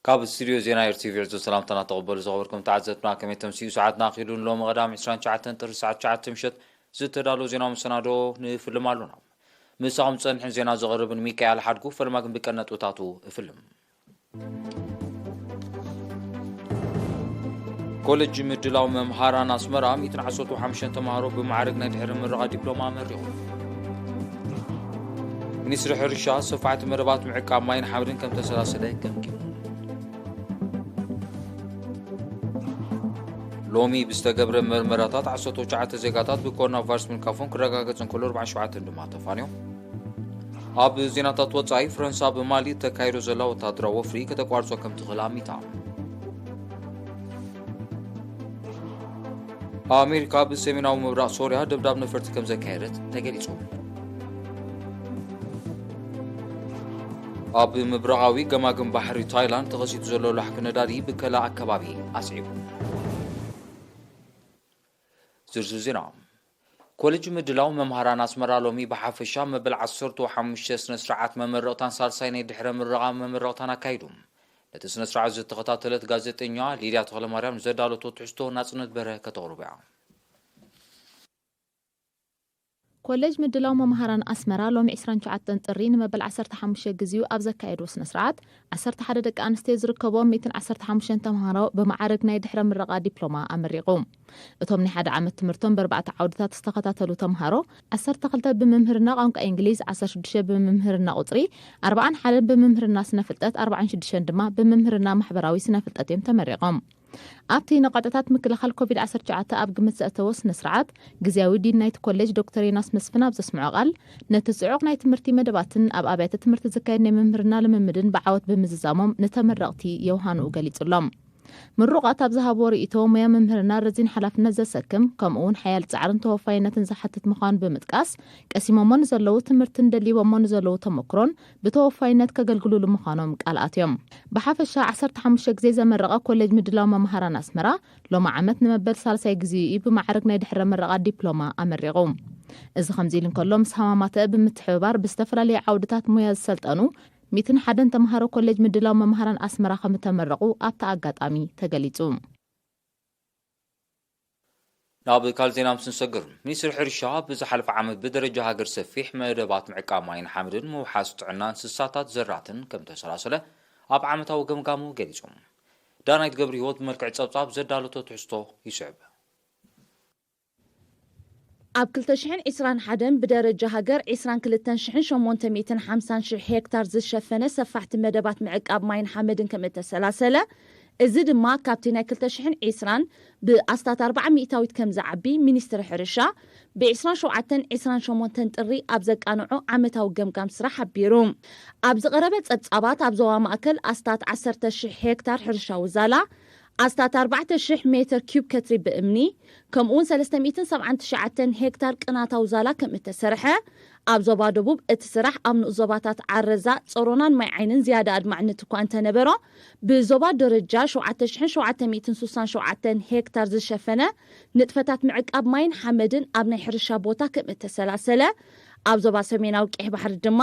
ካብ ስቱድዮ ዜና ኤርቲቪ ዕዙዝ ሰላምታና ተቐበሉ። ዝኸበርኩም ተዓዘብትና፣ ከመይ ተምስዩ? ሰዓትና ኣኺሉ ንሎሚ ቀዳም ዕስራን ትሽዓተን ጥሪ ሰዓት ትሽዓተ ምሸት ዝተዳለወ ዜናዊ መሰናዶ ንፍልም ኣሎና። ምሳኹም ጸንሕን ዜና ዘቕርብን ሚካኤል ሓድጉ፣ ፈለማ ግን ብቀን ነጥብታቱ እፍልም። ኮሌጅ ምድላው መምሃራን ኣስመራ ሚእትን ዓሰርተ ሓሙሽተን ተምሃሮ ብማዕረግ ናይ ድሕሪ ምረቓ ዲፕሎማ ኣመሪቑ። ሚኒስትሪ ሕርሻ ሰፋሕቲ መደባት ምዕቃብ ማይን ሓመድን ከም ተሰላሰለ ገምጊሙ። ሎሚ ብዝተገብረ መርመራታት ዓሰርተ ትሽዓተ ዜጋታት ብኮሮና ቫይረስ ምንካፎም ክረጋገጽ እንከሎ፣ ኣርባዕን ሸውዓተን ድማ ተፋንዮም። ኣብ ዜናታት ወጻኢ፣ ፈረንሳ ብማሊ ተካይዶ ዘላ ወታደራዊ ወፍሪ ከተቋርጾ ከም ትኽእል ኣሚታ። ኣሜሪካ ብሰሜናዊ ምብራቕ ሶርያ ደብዳብ ነፈርቲ ከም ዘካየደት ተገሊጹ። ኣብ ምብራቓዊ ገማግም ባሕሪ ታይላንድ ተኸሲቱ ዘሎ ላሕኪ ነዳዲ ብከላ ኣከባቢ ኣስዒቡ። ዝርዝር ዜና። ኮሌጅ ምድላው መምሃራን ኣስመራ ሎሚ ብሓፈሻ መበል ዓሰርተ ሓሙሽተ ስነ ስርዓት መመረቕታን ሳልሳይ ናይ ድሕረ ምረቓ መመረቕታን ኣካይዱ። ነቲ ስነ ስርዓት ዝተኸታተለት ጋዜጠኛ ሊድያ ተኽለማርያም ንዘዳለቶ ትሕዝቶ ናጽነት በርሀ ከተቕርቦ እያ። ኮሌጅ ምድላው መምሃራን ኣስመራ ሎሚ ዕስራን ትሽዓተን ጥሪ ንመበል ዓሰርተ ሓሙሽተ ግዜኡ ኣብ ዘካየዶ ስነ ስርዓት፣ ዓሰርተ ሓደ ደቂ ኣንስትዮ ዝርከቦም ሚእትን ዓሰርተ ሓሙሽተን ተምሃሮ ብማዕረግ ናይ ድሕረ ምረቓ ዲፕሎማ ኣመሪቑ። እቶም ናይ ሓደ ዓመት ትምህርቶም ብኣርባዕተ ዓውድታት ዝተኸታተሉ ተምሃሮ፣ ዓሰርተ ክልተ ብምምህርና ቋንቋ እንግሊዝ፣ ዓሰርተ ሽዱሽተ ብምምህርና ቁጽሪ፣ ኣርባዓን ሓደን ብምምህርና ስነ ፍልጠት፣ ኣርባዓን ሽዱሽተን ድማ ብምምህርና ማሕበራዊ ስነ ፍልጠት እዮም ተመሪቖም። ኣብቲ ንቐጥታት ምክልኻል ኮቪድ ዓሰርተ ትሽዓተ ኣብ ግምት ዘእተወ ስነ ስርዓት፣ ግዝያዊ ዲን ናይቲ ኮሌጅ ዶክተር ዮናስ መስፍን ኣብ ዘስምዖ ቃል፣ ነቲ ጽዑቕ ናይ ትምህርቲ መደባትን ኣብ ኣብያተ ትምህርቲ ዝካየድ ናይ ምምህርና ልምምድን ብዓወት ብምዝዛሞም ንተመረቕቲ የውሃንኡ ገሊጹሎም። ምሩቓት ኣብ ዝሃብዎ ርእይቶ፣ ሞያ ምምህርና ረዚን ሓላፍነት ዘሰክም፣ ከምኡ እውን ሓያል ጻዕርን ተወፋይነትን ዝሓትት ምዃኑ ብምጥቃስ፣ ቀሲሞሞ ንዘለዉ ትምህርትን ደሊቦሞ ንዘለዉ ተመክሮን ብተወፋይነት ከገልግሉሉ ምዃኖም ቃል ኣትዮም። ብሓፈሻ ዓሰርተ ሓሙሽተ ግዜ ዘመረቐ ኮሌጅ ምድላው መምሃራን ኣስመራ፣ ሎሚ ዓመት ንመበል ሳልሳይ ግዜኡ እዩ ብማዕረግ ናይ ድሕረ ምረቓ ዲፕሎማ ኣመሪቑ። እዚ ከምዚ ኢሉ እንከሎ፣ ምስ ሃማማተ ብምትሕብባር ብዝተፈላለየ ዓውድታት ሞያ ዝሰልጠኑ ሚእትን ሓደን ተምሃሮ ኮሌጅ ምድላው መምሃራን ኣስመራ ከም እተመረቑ ኣብቲ ኣጋጣሚ ተገሊጹ። ናብ ካልእ ዜና ምስ ንሰግር፣ ሚኒስትሪ ሕርሻ ብዝሓለፈ ዓመት ብደረጃ ሃገር ሰፊሕ መደባት ምዕቃብ ማይን ሓመድን ምውሓስ ጥዕና እንስሳታት ዘራእትን ከም ተሰላሰለ ኣብ ዓመታዊ ገምጋሙ ገሊጹ። ዳናይት ገብረ ህይወት ብመልክዕ ጸብጻብ ዘዳለቶ ትሕዝቶ ይስዕብ። ኣብ ክልተ ሽሕን ዕስራን ሓደን ብደረጃ ሃገር ዕስራን ክልተን ሽሕን ሸሞንተ ሚእትን ሓምሳን ሽሕ ሄክታር ዝሸፈነ ሰፋሕቲ መደባት ምዕቃብ ማይን ሓመድን ከም እተሰላሰለ፣ እዚ ድማ ካብቲ ናይ ክልተ ሽሕን ዕስራን ብኣስታት ኣርባዓ ሚእታዊት ከም ዝዓቢ ሚኒስትሪ ሕርሻ ብዕስራን ሸውዓተን ዕስራን ሸሞንተን ጥሪ ኣብ ዘቃንዖ ዓመታዊ ገምጋም ስራሕ ሓቢሩ። ኣብ ዝቐረበ ጸብጻባት ኣብ ዞባ ማእከል ኣስታት ዓሰርተ ሽሕ ሄክታር ሕርሻዊ ዛላ፣ ኣስታት ኣርባዕተ ሽሕ ሜትር ኪዩብ ከትሪ ብእምኒ፣ ከምኡውን ሰለስተ ሚእትን ሰብዓን ትሽዓተን ሄክታር ቅናታዊ ዛላ ከም እተሰርሐ፣ ኣብ ዞባ ደቡብ እቲ ስራሕ ኣብ ንኡስ ዞባታት ዓረዛ፣ ጸሮናን ማይ ዓይንን ዝያዳ ኣድማዕነት እኳ እንተነበሮ፣ ብዞባ ደረጃ ሸውዓተ ሽሕን ሸውዓተ ሚእትን ስሳን ሸውዓተን ሄክታር ዝሸፈነ ንጥፈታት ምዕቃብ ማይን ሓመድን ኣብ ናይ ሕርሻ ቦታ ከም እተሰላሰለ፣ ኣብ ዞባ ሰሜናዊ ቀይሕ ባሕሪ ድማ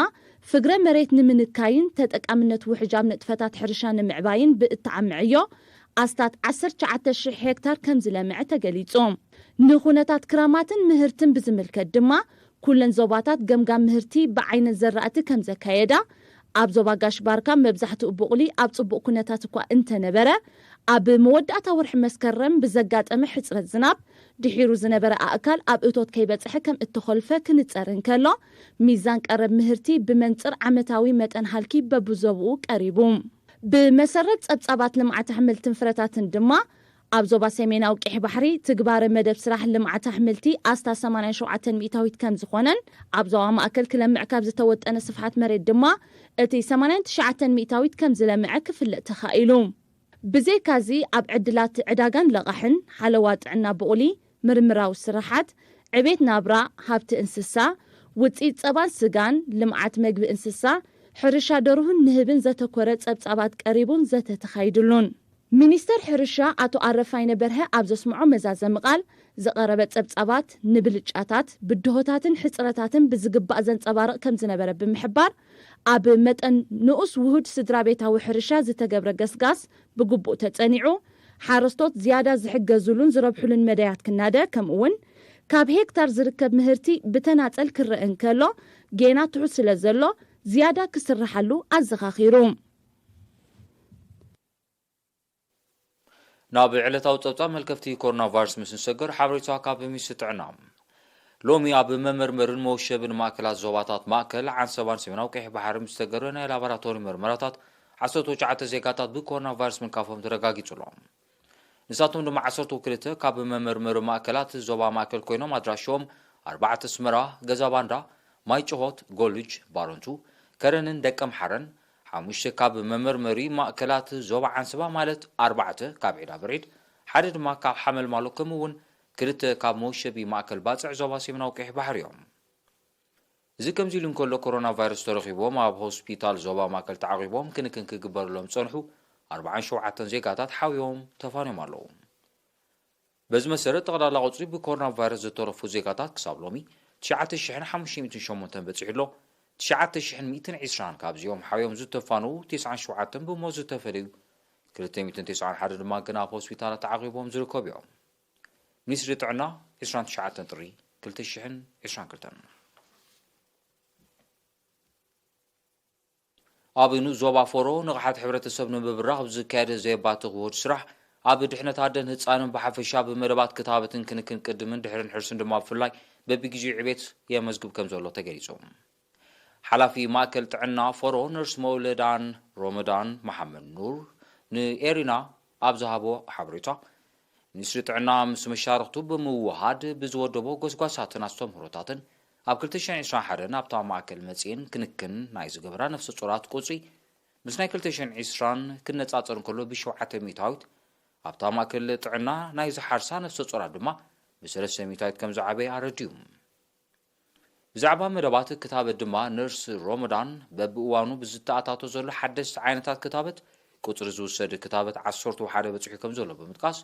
ፍግረ መሬት ንምንካይን ተጠቃምነት ውሕጅ ኣብ ንጥፈታት ሕርሻ ንምዕባይን ብእተዓምዐዮ ኣስታት ዓሰርተ ትሽዓተ ሽሕ ሄክታር ከም ዝለምዐ ተገሊጹ። ንኹነታት ክራማትን ምህርትን ብዝምልከት ድማ፣ ኩለን ዞባታት ገምጋም ምህርቲ ብዓይነት ዘራእቲ ከም ዘካየዳ፣ ኣብ ዞባ ጋሽ ባርካ መብዛሕትኡ ቡቕሊ ኣብ ጽቡቕ ኩነታት እኳ እንተነበረ፣ ኣብ መወዳእታ ወርሒ መስከረም ብዘጋጠመ ሕጽረት ዝናብ፣ ድሒሩ ዝነበረ ኣእካል ኣብ እቶት ከይበጽሐ ከም እተኾልፈ ክንጸር እንከሎ፣ ሚዛን ቀረብ ምህርቲ ብመንጽር ዓመታዊ መጠን ሃልኪ በብዞብኡ ቀሪቡ። ብመሰረት ጸብጻባት ልምዓት ኣሕምልትን ፍረታትን ድማ፣ ኣብ ዞባ ሰሜናዊ ቀይሕ ባሕሪ ትግባረ መደብ ስራሕ ልምዓት ኣሕምልቲ ኣስታት ሰማንያን ሸውዓተን ሚእታዊት ከም ዝኾነን፣ ኣብ ዞባ ማእከል ክለምዕ ካብ ዝተወጠነ ስፍሓት መሬት ድማ እቲ ሰማንያን ትሽዓተን ሚእታዊት ከም ዝለምዐ ክፍለጥ ተኻኢሉ። ብዘይካዚ፣ ኣብ ዕድላት ዕዳጋን ለቓሕን፣ ሓለዋ ጥዕና ብቑሊ፣ ምርምራዊ ስራሓት፣ ዕቤት ናብራ፣ ሃብቲ እንስሳ፣ ውጽኢት ጸባን ስጋን፣ ልምዓት መግቢ እንስሳ፣ ሕርሻ ደርሁን ንህብን ዘተኮረ ጸብጻባት ቀሪቡን ዘተ ተኻይድሉን። ሚኒስተር ሕርሻ ኣቶ ኣረፋይነ በርሀ ኣብ ዘስምዖ መዛዘሚ ቃል፣ ዝቐረበ ጸብጻባት ንብልጫታት፣ ብድሆታትን ሕጽረታትን ብዝግባእ ዘንጸባርቕ ከም ዝነበረ ብምሕባር፣ ኣብ መጠን ንኡስ ውሁድ ስድራ ቤታዊ ሕርሻ ዝተገብረ ገስጋስ ብግቡእ ተጸኒዑ፣ ሓረስቶት ዝያዳ ዝሕገዙሉን ዝረብሑሉን መዳያት ክናደ፣ ከምኡውን ካብ ሄክታር ዝርከብ ምህርቲ ብተናጸል ክረአ እንከሎ፣ ጌና ትሑት ስለ ዘሎ፣ ዝያዳ ክስርሓሉ ኣዘኻኺሩ። ናብ ዕለታዊ ጸብጻብ መልከፍቲ ኮሮና ቫይረስ ምስ ንሰገር፣ ሓበሬታ ካብ ሚኒስትሪ ጥዕና። ሎሚ ኣብ መመርመርን መወሸብን ማእከላት ዞባታት ማእከል፣ ዓንሰባን ሰሜናዊ ቀይሕ ባሕሪ ምስ ዝተገብረ ናይ ላቦራቶሪ መርመራታት፣ ዓሰርተ ትሽዓተ ዜጋታት ብኮሮና ቫይረስ ምልካፎም ተረጋጊጹ ኣሎ። ንሳቶም ድማ ዓሰርተ ክልተ ካብ መመርመሪ ማእከላት ዞባ ማእከል ኮይኖም፣ ኣድራሾም ኣርባዕተ ኣስመራ፣ ገዛ ባንዳ፣ ማይ ጭሆት፣ ጎልጅ፣ ባረንቱ፣ ከረንን ደቀምሓረን፣ ሓሙሽተ ካብ መመርመሪ ማእከላት ዞባ ዓንሰባ ማለት ኣርባዕተ ካብ ዒዳ ብርዒድ፣ ሓደ ድማ ካብ ሓመልማሎ፣ ከምኡ እውን ክልተ ካብ መወሸቢ ማእከል ባጽዕ ዞባ ሰሜናዊ ቀይሕ ባሕሪ እዮም። እዚ ከምዚ ኢሉ እንከሎ፣ ኮሮና ቫይረስ ተረኺቦም ኣብ ሆስፒታል ዞባ ማእከል ተዓቒቦም ክንክን ክግበረሎም ዝጸንሑ ኣርባዓን ሸውዓተን ዜጋታት ሓውዮም ተፋንዮም ኣለዉ። በዚ መሰረት፣ ጠቕላላ ቁጽሪ ብኮሮና ቫይረስ ዝተረፉ ዜጋታት ክሳብ ሎሚ ትሽዓተ ሽሕን ሓሙሽተ ሚእትን ሸሞንተን በጺሑ ኣሎ። ትሽዓተ ሽሕን ሚእትን ዕስራን ካብዚኦም ሓውዮም ዝተፋነዉ፣ ተስዓን ሸውዓተን ብሞት ዝተፈለዩ፣ ክልተ ሚእትን ተስዓን ሓደን ድማ ግን ኣብ ሆስፒታላት ተዓቒቦም ዝርከቡ እዮም። ሚኒስትሪ ጥዕና፣ ዕስራን ትሽዓተን ጥሪ ክልተ ሽሕን ዕስራን ክልተን። ኣብ ንኡስ ዞባ ፎሮ ንቕሓት ሕብረተሰብ ንምብራኽ ኣብ ዝካየድ ዘየባትኽ ውሁድ ስራሕ፣ ኣብ ድሕነት ኣደን ህጻንን ብሓፈሻ፣ ብመደባት ክታበትን ክንክን ቅድምን ድሕርን ሕርስን ድማ ብፍላይ በብግዜኡ ዕቤት የመዝግብ ከም ዘሎ ተገሊጹ። ሓላፊ ማእከል ጥዕና ፎሮ ነርስ መውለዳን ሮመዳን መሓመድ ኑር ንኤሪና ኣብ ዝሃቦ ሓበሬታ፣ ሚኒስትሪ ጥዕና ምስ መሻርኽቱ ብምውሃድ ብዝወደቦ ጎስጓሳትን ኣስተምህሮታትን፣ ኣብ ክልተ ሽሕን ዕስራን ሓደን ኣብታ ማእከል መጺኤን ክንክን ናይ ዝገበራ ነፍሰ ጾራት ቁጽሪ ምስ ናይ ክልተ ሽሕን ዕስራን ክነጻጸር እንከሎ ብሸውዓተ ሚእታዊት፣ ኣብታ ማእከል ጥዕና ናይ ዝሓርሳ ነፍሰ ጾራት ድማ ብሰለስተ ሚእታዊት ከም ዝዓበየ ኣረዲኡ። ብዛዕባ መደባት ክታበት ድማ ነርስ ሮመዳን፣ በብእዋኑ ብዝተኣታቶ ዘሎ ሓደስቲ ዓይነታት ክታበት፣ ቁጽሪ ዝውሰድ ክታበት ዓሰርተ ሓደ በጺሑ ከም ዘሎ ብምጥቃስ፣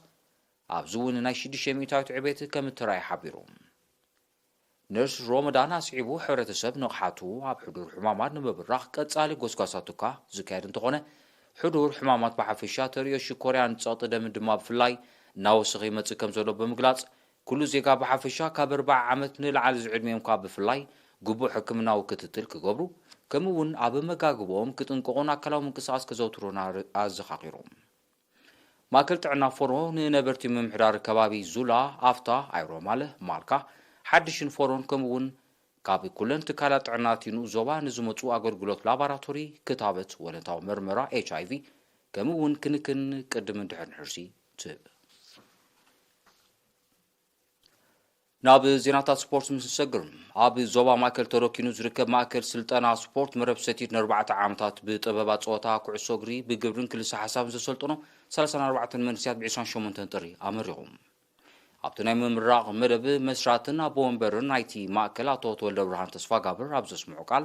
ኣብዚ እውን ናይ ሽዱሽተ ሚእታዊት ዕቤት ከም እተራእየ ሓቢሩ። ነርስ ሮመዳን ኣስዒቡ፣ ሕብረተሰብ ንቕሓቱ ኣብ ሕዱር ሕማማት ንምብራኽ ቀጻሊ ጎስጓሳት እኳ ዝካየድ እንተኾነ፣ ሕዱር ሕማማት ብሓፈሻ፣ ተርእዮ ሽኮርያን ጸቕጢ ደምን ድማ ብፍላይ እናወሰኸ ይመጽእ ከም ዘሎ ብምግላጽ፣ ኩሉ ዜጋ ብሓፈሻ ካብ ኣርብዓ ዓመት ንላዕሊ ዝዕድሚኦም ከኣ ብፍላይ ግቡእ ሕክምናዊ ክትትል ክገብሩ፣ ከምኡ እውን ኣብ ኣመጋግባኦም ክጥንቀቑን ኣካላዊ ምንቅስቓስ ከዘውትሩን ኣር-፣ ኣዘኻኺሩ። ማእከል ጥዕና ፎሮ ንነበርቲ ምምሕዳር ከባቢ ዙላ፣ ኣፍታ፣ ኣይሮማለ፣ ማልካ፣ ሓድሽን ፎሮን ከምኡ እውን ካብ ኩለን ትካላት ጥዕና እቲ ንኡስ ዞባ ንዝመጹ ኣገልግሎት ላቦራቶሪ፣ ክታበት፣ ወለንታዊ መርመራ ኤች ኣይ ቪ፣ ከምኡ እውን ክንክን ቅድምን ድሕርን ሕርሲ ትህብ። ናብ ዜናታት ስፖርት ምስ ንሰግር፣ ኣብ ዞባ ማእከል ተረኪኑ ዝርከብ ማእከል ስልጠና ስፖርት መረብ ሰቲት ንኣርባዕተ ዓመታት ብጥበባት ጸወታ ኩዕሶ እግሪ ብግብርን ክልሰ ሓሳብን ዘሰልጠኖ ሰላሳን ኣርባዕተን መንእሰያት ብዕስራን ሸሞንተን ጥሪ ኣመሪቑ። ኣብቲ ናይ ምምራቕ መደብ መስራትን ኣቦ ወንበርን ናይቲ ማእከል ኣቶ ተወልደ ብርሃን ተስፋጋብር ኣብ ዘስምዖ ቃል፣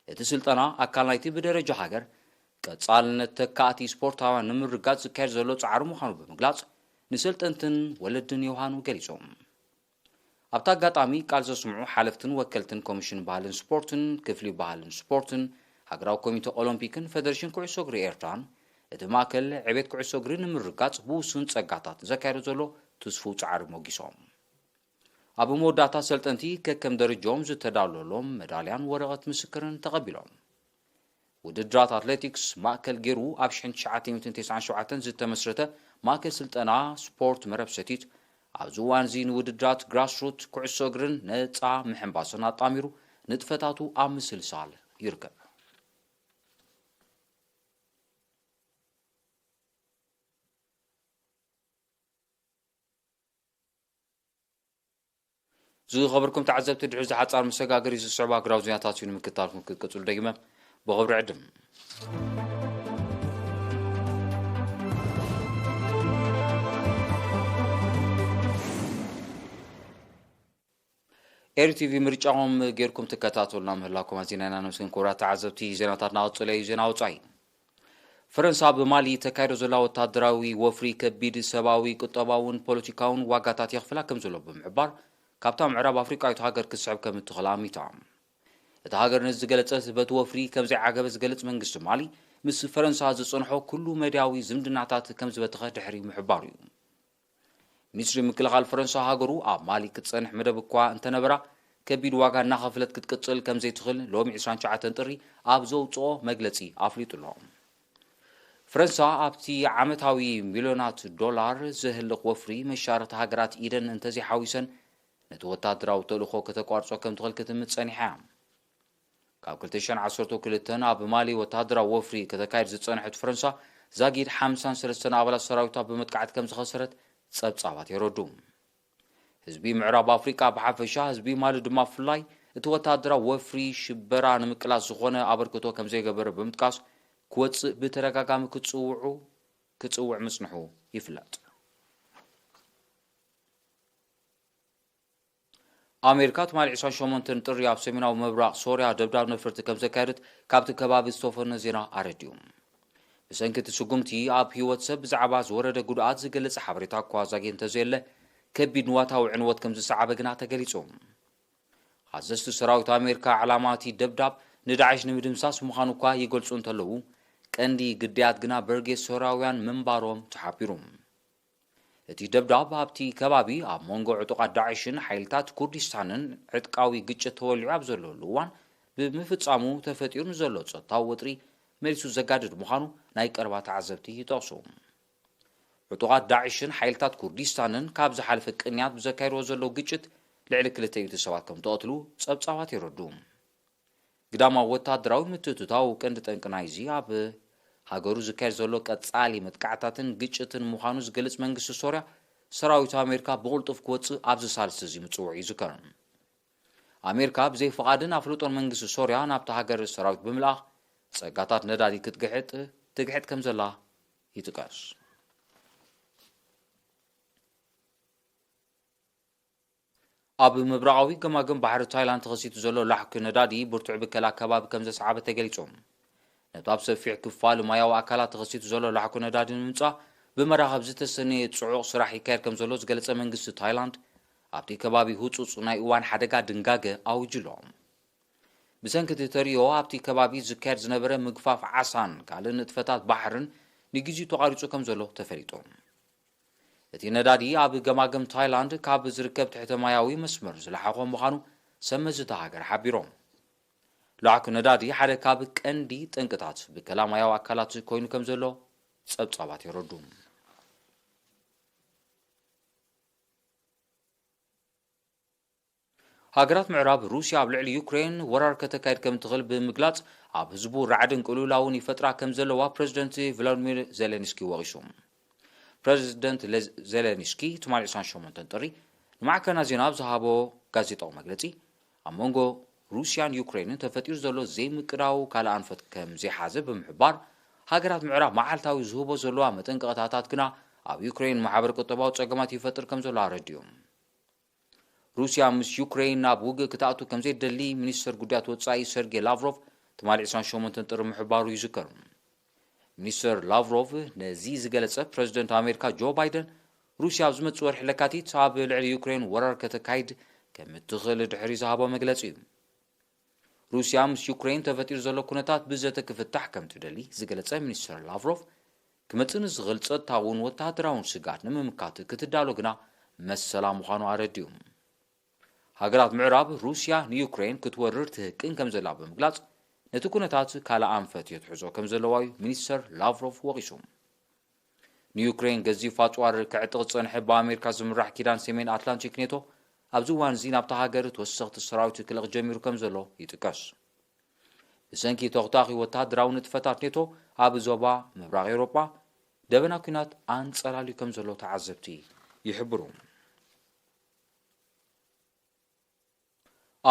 እቲ ስልጠና ኣካል ናይቲ ብደረጃ ሃገር ቀጻልነት ተካእቲ ስፖርታውያን ንምርጋጽ ዝካየድ ዘሎ ጻዕሪ ምዃኑ ብምግላጽ፣ ንሰልጠንትን ወለድን ዮሃኑ ገሊጾም። ኣብቲ ኣጋጣሚ ቃል ዘስምዑ ሓለፍትን ወከልትን ኮሚሽን ባህልን ስፖርትን፣ ክፍሊ ባህልን ስፖርትን፣ ሃገራዊ ኮሚተ ኦሎምፒክን ፌደሬሽን ኩዕሶ እግሪ ኤርትራን፣ እቲ ማእከል ዕቤት ኩዕሶ እግሪ ንምርጋጽ ብውሱን ጸጋታት ዘካየዶ ዘሎ ትስፉው ጻዕሪ ሞጊሶም። ኣብ መወዳእታ ሰልጠንቲ ከከም ደረጃኦም ዝተዳለወሎም መዳልያን ወረቐት ምስክርን ተቐቢሎም። ውድድራት ኣትሌቲክስ ማእከል ገይሩ ኣብ ሽሕን ትሽዓተ ሚእትን ተስዓን ሸውዓተን ዝተመስረተ ማእከል ስልጠና ስፖርት መረብ ሰቲት፣ ኣብዚ እዋን እዚ ንውድድራት ግራስሩት ኩዕሶ እግርን ነጻ ምሕንባስን ኣጣሚሩ ንጥፈታቱ ኣብ ምስልሳል ይርከብ። ዝኸበርኩም ተዓዘብቲ፣ ድሕሪ እዚ ሓጻር መሰጋገሪ ዝስዕቡ ሃገራዊ ዜናታት እዩ ንምክትታልኩም ክትቅጽሉ ደጊመ ብኽብሪ ዕድም። ኤሪ ቲቪ ምርጫኹም ጌርኩም ትከታተሉና ምህላኩም ኣዚና ኢና ነመስግን። ክቡራት ተዓዘብቲ፣ ዜናታትና ቀጺሉ እዩ። ዜና ወጻኢ። ፈረንሳ ኣብ ማሊ ተካይዶ ዘላ ወታደራዊ ወፍሪ ከቢድ ሰብኣዊ፣ ቁጠባውን ፖለቲካውን ዋጋታት የኽፍላ ከም ዘሎ ብምሕባር፣ ካብታ ምዕራብ ኣፍሪቃዊት ሃገር ክትስሕብ ከም እትኽእል ኣሚታ። እቲ ሃገር ነዚ ዝገለጸት በቲ ወፍሪ ከም ዘይዓገበ ዝገልጽ መንግስቲ ማሊ፣ ምስ ፈረንሳ ዝጸንሖ ኩሉ መዳያዊ ዝምድናታት ከም ዝበተኸ ድሕሪ ምሕባሩ እዩ። ሚኒስትሪ ምክልኻል ፈረንሳ ሃገሩ ኣብ ማሊ ክትጸንሕ መደብ እኳ እንተነበራ፣ ከቢድ ዋጋ እናኸፈለት ክትቅጽል ከም ዘይትኽእል ሎሚ ዕስራን ትሽዓተን ጥሪ ኣብ ዘውጽኦ መግለጺ ኣፍሊጡ ኣሎ። ፈረንሳ ኣብቲ ዓመታዊ ሚልዮናት ዶላር ዘህልኽ ወፍሪ መሻርኽቲ ሃገራት ኢደን እንተዘይሓዊሰን ነቲ ወታደራዊ ተልእኾ ከተቋርጾ ከም ትኽእል ክትምት ጸኒሓ እያ። ካብ ክልተ ሽሕን ዓሰርተ ክልተን ኣብ ማሊ ወታደራዊ ወፍሪ ከተካይድ ዝጸንሐት ፈረንሳ ዛጊድ ሓምሳን ሰለስተን ኣባላት ሰራዊታ ብመጥቃዕቲ ከም ዝኸሰረት ጸብጻባት የረዱ። ህዝቢ ምዕራብ ኣፍሪቃ ብሓፈሻ፣ ህዝቢ ማሊ ድማ ብፍላይ እቲ ወታደራዊ ወፍሪ ሽበራ ንምቅላስ ዝኾነ ኣበርክቶ ከም ዘይገበረ ብምጥቃስ ክወጽእ ብተደጋጋሚ ክጽውዑ ክጽውዕ ምጽንሑ ይፍለጥ። ኣሜሪካ ትማሊ ዕስራን ሸሞንተን ጥሪ ኣብ ሰሜናዊ ምብራቕ ሶርያ ደብዳብ ነፈርቲ ከም ዘካየደት ካብቲ ከባቢ ዝተፈነ ዜና ኣረዲኡ። ብሰንኪ እቲ ስጉምቲ ኣብ ህይወት ሰብ ብዛዕባ ዝወረደ ጉድኣት ዝገልጽ ሓበሬታ እኳ ዛጊድ እንተዘየለ፣ ከቢድ ንዋታዊ ዕንወት ከም ዝሰዓበ ግና ተገሊጹ። ኣዘዝቲ ሰራዊት ኣሜሪካ ዕላማ እቲ ደብዳብ ንዳዕሽ ንምድምሳስ ምዃኑ እኳ ይገልጹ እንተለዉ፣ ቀንዲ ግዳያት ግና በርጌስ ሶርያውያን ምንባሮም ተሓቢሩ። እቲ ደብዳብ ኣብቲ ከባቢ ኣብ መንጎ ዕጡቓት ዳዕሽን ሓይልታት ኩርዲስታንን ዕጥቃዊ ግጭት ተወሊዑ ኣብ ዘለሉ እዋን ብምፍጻሙ ተፈጢሩ ንዘሎ ጸጥታዊ ወጥሪ መሊሱ ዘጋድድ ምዃኑ ናይ ቀረባ ተዓዘብቲ ይጠቕሱ። ዕጡቓት ዳዕሽን ሓይልታት ኩርዲስታንን ካብ ዝሓለፈ ቅንያት ብዘካየድዎ ዘለዉ ግጭት ልዕሊ ክልተ ሚእቲ ሰባት ከም ተቐትሉ ጸብጻባት የረዱ። ግዳማዊ ወታደራዊ ምትእትታው ቀንዲ ጠንቂ ናይዚ ኣብ ሃገሩ ዝካየድ ዘሎ ቀጻሊ መጥቃዕታትን ግጭትን ምዃኑ ዝገልጽ መንግስቲ ሶርያ፣ ሰራዊት ኣሜሪካ ብቕልጡፍ ክወጽእ ኣብዚ ሳልስቲ እዚ ምጽውዑ ይዝከር። ኣሜሪካ ብዘይ ፍቓድን ኣፍልጦን መንግስቲ ሶርያ ናብታ ሃገር ሰራዊት ብምልኣኽ ጸጋታት ነዳዲ ክትግሕጥ ትግሕጥ ከም ዘላ ይጥቀስ። ኣብ ምብራቓዊ ገማግም ባሕሪ ታይላንድ ተኸሲቱ ዘሎ ላሕኪ ነዳዲ ብርቱዕ ብከላ ከባቢ ከም ዘስዓበ ተገሊጹ። ነቲ ኣብ ሰፊሕ ክፋል ማያዊ ኣካላት ተኸሲቱ ዘሎ ላሕኪ ነዳዲ ንምምጻእ ብመራኸብ ዝተሰነየ ጽዑቕ ስራሕ ይካየድ ከም ዘሎ ዝገለጸ መንግስቲ ታይላንድ፣ ኣብቲ ከባቢ ህጹጽ ናይ እዋን ሓደጋ ድንጋገ ኣዊጁ ኣሎ። ብሰንኪ እቲ ተርእዮ ኣብቲ ከባቢ ዝካየድ ዝነበረ ምግፋፍ ዓሳን ካልእ ንጥፈታት ባሕርን ንግዜኡ ተቋሪጹ ከም ዘሎ ተፈሊጡ። እቲ ነዳዲ ኣብ ገማግም ታይላንድ ካብ ዝርከብ ትሕተ ማያዊ መስመር ዝለሓኾ ምዃኑ ሰብ መዚ እታ ሃገር ሓቢሮም። ላሕኪ ነዳዲ ሓደ ካብ ቀንዲ ጠንቅታት ብከላ ማያዊ ኣካላት ኮይኑ ከም ዘሎ ጸብጻባት የረዱ። ሃገራት ምዕራብ ሩስያ ኣብ ልዕሊ ዩክሬን ወራር ከተካይድ ከም ትኽእል ብምግላጽ፣ ኣብ ህዝቡ ራዕድን ቅልውላውን ይፈጥራ ከም ዘለዋ ፕረዚደንት ቭላድሚር ዜሌንስኪ ወቒሱ። ፕረዚደንት ለ-፣ ዜሌንስኪ ትማሊ ዕስራን ሸሞንተን ጥሪ ንማዕከናት ዜና ኣብ ዝሃቦ ጋዜጣዊ መግለጺ፣ ኣብ መንጎ ሩስያን ዩክሬንን ተፈጢሩ ዘሎ ዘይምቅዳው ካልእ ኣንፈት ከም ዘይሓዘ ብምሕባር፣ ሃገራት ምዕራብ መዓልታዊ ዝህቦ ዘለዋ መጠንቀቕታታት ግና ኣብ ዩክሬን ማሕበረ ቁጠባዊ ጸገማት ይፈጥር ከም ዘሎ ኣረዲኡ። ሩስያ ምስ ዩክሬን ናብ ውግእ ክትኣቱ ከም ዘይደሊ ሚኒስተር ጉዳያት ወጻኢ ሰርጌ ላቭሮቭ ትማሊ ዕስራን ሸሞንተን ጥሪ ምሕባሩ ይዝከር። ሚኒስተር ላቭሮቭ ነዚ ዝገለጸ፣ ፕረዚደንት ኣሜሪካ ጆ ባይደን ሩስያ ኣብ ዝመጽእ ወርሒ ለካቲት ኣብ ልዕሊ ዩክሬን ወራር ከተካይድ ከም እትኽእል ድሕሪ ዝሃቦ መግለጺ እዩ። ሩስያ ምስ ዩክሬን ተፈጢሩ ዘሎ ኩነታት ብዘተ ክፍታሕ ከም ትደሊ ዝገለጸ ሚኒስተር ላቭሮቭ፣ ክመጽእ ንዝኽእል ጸጥታውን ወተሃደራውን ስግኣት ንምምካት ክትዳሎ ግና መሰላ ምዃኑ ኣረዲኡ። ሃገራት ምዕራብ ሩስያ ንዩክሬን ክትወርር ትህቅን ከም ዘላ ብምግላጽ፣ ነቲ ኩነታት ካልእ ኣንፈት የትሕዞ ከም ዘለዋ እዩ ሚኒስተር ላቭሮቭ ወቒሱ። ንዩክሬን ገዚፍ ኣጽዋር ክዕጥቕ ዝጸንሐ ብኣሜሪካ ዝምራሕ ኪዳን ሰሜን ኣትላንቲክ ኔቶ ኣብዚ እዋን እዚ ናብታ ሃገር ተወሰኽቲ ሰራዊት ክልቕ ጀሚሩ ከም ዘሎ ይጥቀስ። ብሰንኪ ተኹታኺ ወተሃደራዊ ንጥፈታት ኔቶ ኣብ ዞባ ምብራቕ ኤውሮጳ ደበና ኲናት ኣንጸላልዩ ከም ዘሎ ተዓዘብቲ ይሕብሩ።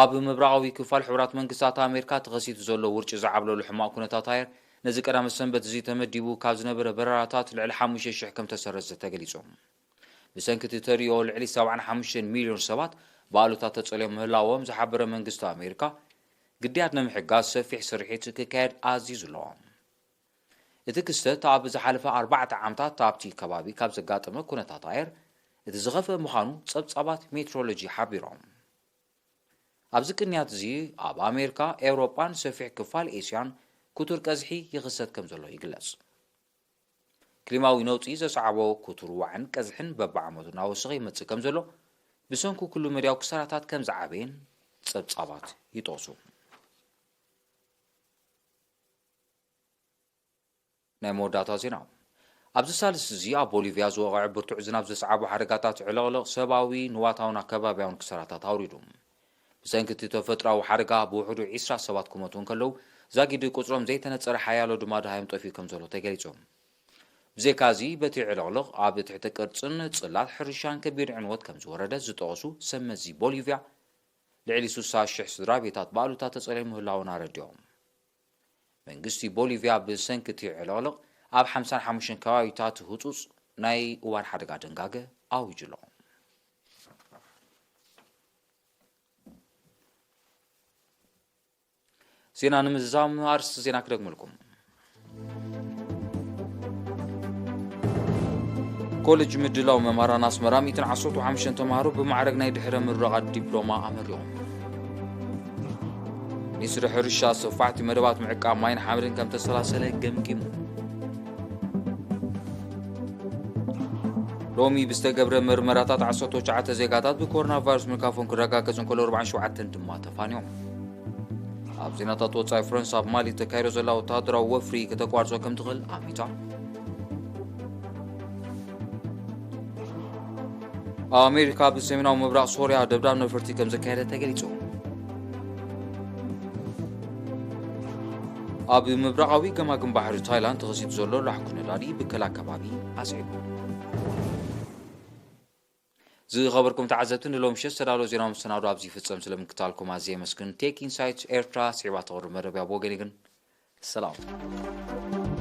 ኣብ ምብራቓዊ ክፋል ሕቡራት መንግስታት ኣሜሪካ ተኸሲቱ ዘሎ ውርጪ ዝዓብለሉ ሕማቕ ኩነታት ኣየር ነዚ ቀዳመ ሰንበት እዚ ተመዲቡ ካብ ዝነበረ በረራታት ልዕሊ ሓሙሽተ ሽሕ ከም ተሰረዘ ተገሊጹ። ብሰንኪ እቲ ተርእዮ ልዕሊ ሰብዓን ሓሙሽተን ሚልዮን ሰባት ብኣሉታ ተጸልዮም ምህላዎም ዝሓበረ መንግስቲ ኣሜሪካ፣ ግዳያት ንምሕጋዝ ሰፊሕ ስርሒት ክካየድ ኣዚዙ ኣሎ። እቲ ክስተት ኣብ ዝሓለፈ ኣርባዕተ ዓመታት ኣብቲ ከባቢ ካብ ዘጋጠመ ኩነታት ኣየር እቲ ዝኸፍአ ምዃኑ ጸብጻባት ሜትሮሎጂ ሓቢሮም። ኣብዚ ቅንያት እዚ ኣብ ኣሜሪካ፣ ኤውሮጳን ሰፊሕ ክፋል ኤስያን ክቱር ቀዝሒ ይኽሰት ከም ዘሎ ይግለጽ። ክሊማዊ ነውጺ ዘስዓቦ ክቱር ዋዕን ቀዝሕን በብዓመቱ እናወሰኸ ይመጽእ ከም ዘሎ ብሰንኩ ኩሉ መድያዊ ክሳራታት ከም ዝዓበየን ጸብጻባት ይጠቕሱ። ናይ መወዳእታ ዜና። ኣብዚ ሳልስቲ እዚ ኣብ ቦሊቪያ ዝወቕዐ ብርቱዕ ዝናብ ዘስዓቦ ሓደጋታት ዕለቕለቕ ሰብኣዊ፣ ንዋታውን ኣከባብያውን ክሳራታት ኣውሪዱ። ብሰንኪ እቲ ተፈጥሮኣዊ ሓደጋ ብውሕዱ ዒስራ ሰባት ክሞቱ እንከለዉ፣ ዛጊድ ቁጽሮም ዘይተነጸረ ሓያሎ ድማ ደሃዮም ጠፊኡ ከም ዘሎ ተገሊጹ። ብዘይካዚ፣ በቲ ዕልቕልቕ ኣብ ትሕቲ ቅርጽን ጽላት ሕርሻን ከቢድ ዕንወት ከም ዝወረደ ዝጠቐሱ ሰብ መዚ ቦሊቪያ፣ ልዕሊ ስሳ ሽሕ ስድራ ቤታት ብኣሉታ ተጸልዮም ምህላዎም ኣረዲኦም። መንግስቲ ቦሊቪያ ብሰንኪ እቲ ዕልቕልቕ ኣብ ሓምሳን ሓሙሽተን ከባቢታት ህጹጽ ናይ እዋን ሓደጋ ደንጋገ ኣዊጁ ኣሎ። ዜና ንምዝዛም ኣርእስቲ ዜና ክደግመልኩም። ኮሌጅ ምድላው መምሃራን ኣስመራ ሚእትን ዓሰርተ ሓሙሽተን ተምሃሮ ብማዕረግ ናይ ድሕረ ምረቓ ዲፕሎማ ኣመሪቖም። ሚኒስትሪ ሕርሻ ሰፋሕቲ መደባት ምዕቃብ ማይን ሓመድን ከም ተሰላሰለ ገምጊሙ። ሎሚ ብዝተገብረ መርመራታት ዓሰርተ ትሽዓተ ዜጋታት ብኮሮና ቫይረስ ምልካፎም ክረጋገጽ እንከሎ፣ ኣርባዓን ሸውዓተን ድማ ተፋንዮም። ኣብ ዜናታት ወጻኢ፣ ፍረንስ ኣብ ማሊ ተካይዶ ዘላ ወተሃደራዊ ወፍሪ ከተቋርጾ ከም ትኽእል ኣሚታ። ኣሜሪካ ኣብ ሰሜናዊ ምብራቕ ሶርያ ደብዳብ ነፈርቲ ከም ዘካየደ ተገሊጹ። ኣብ ምብራቓዊ ገማግም ባሕሪ ታይላንድ ተኸሲቱ ዘሎ ላሕኩ ነዳዲ ብከላ ከባቢ ኣስዒቡ። ዝኸበርኩም ተዓዘብቲ፣ ንሎም ምሸት ዝተዳለወ ዜናዊ መሰናዶ ኣብዚ ይፍጸም። ስለምክታልኩም ኣዝየ የመስግን። ቴክ ኢንሳይት ኤርትራ ስዒባ ተቕርብ መደብ ኣብ ወገን ግን ሰላም።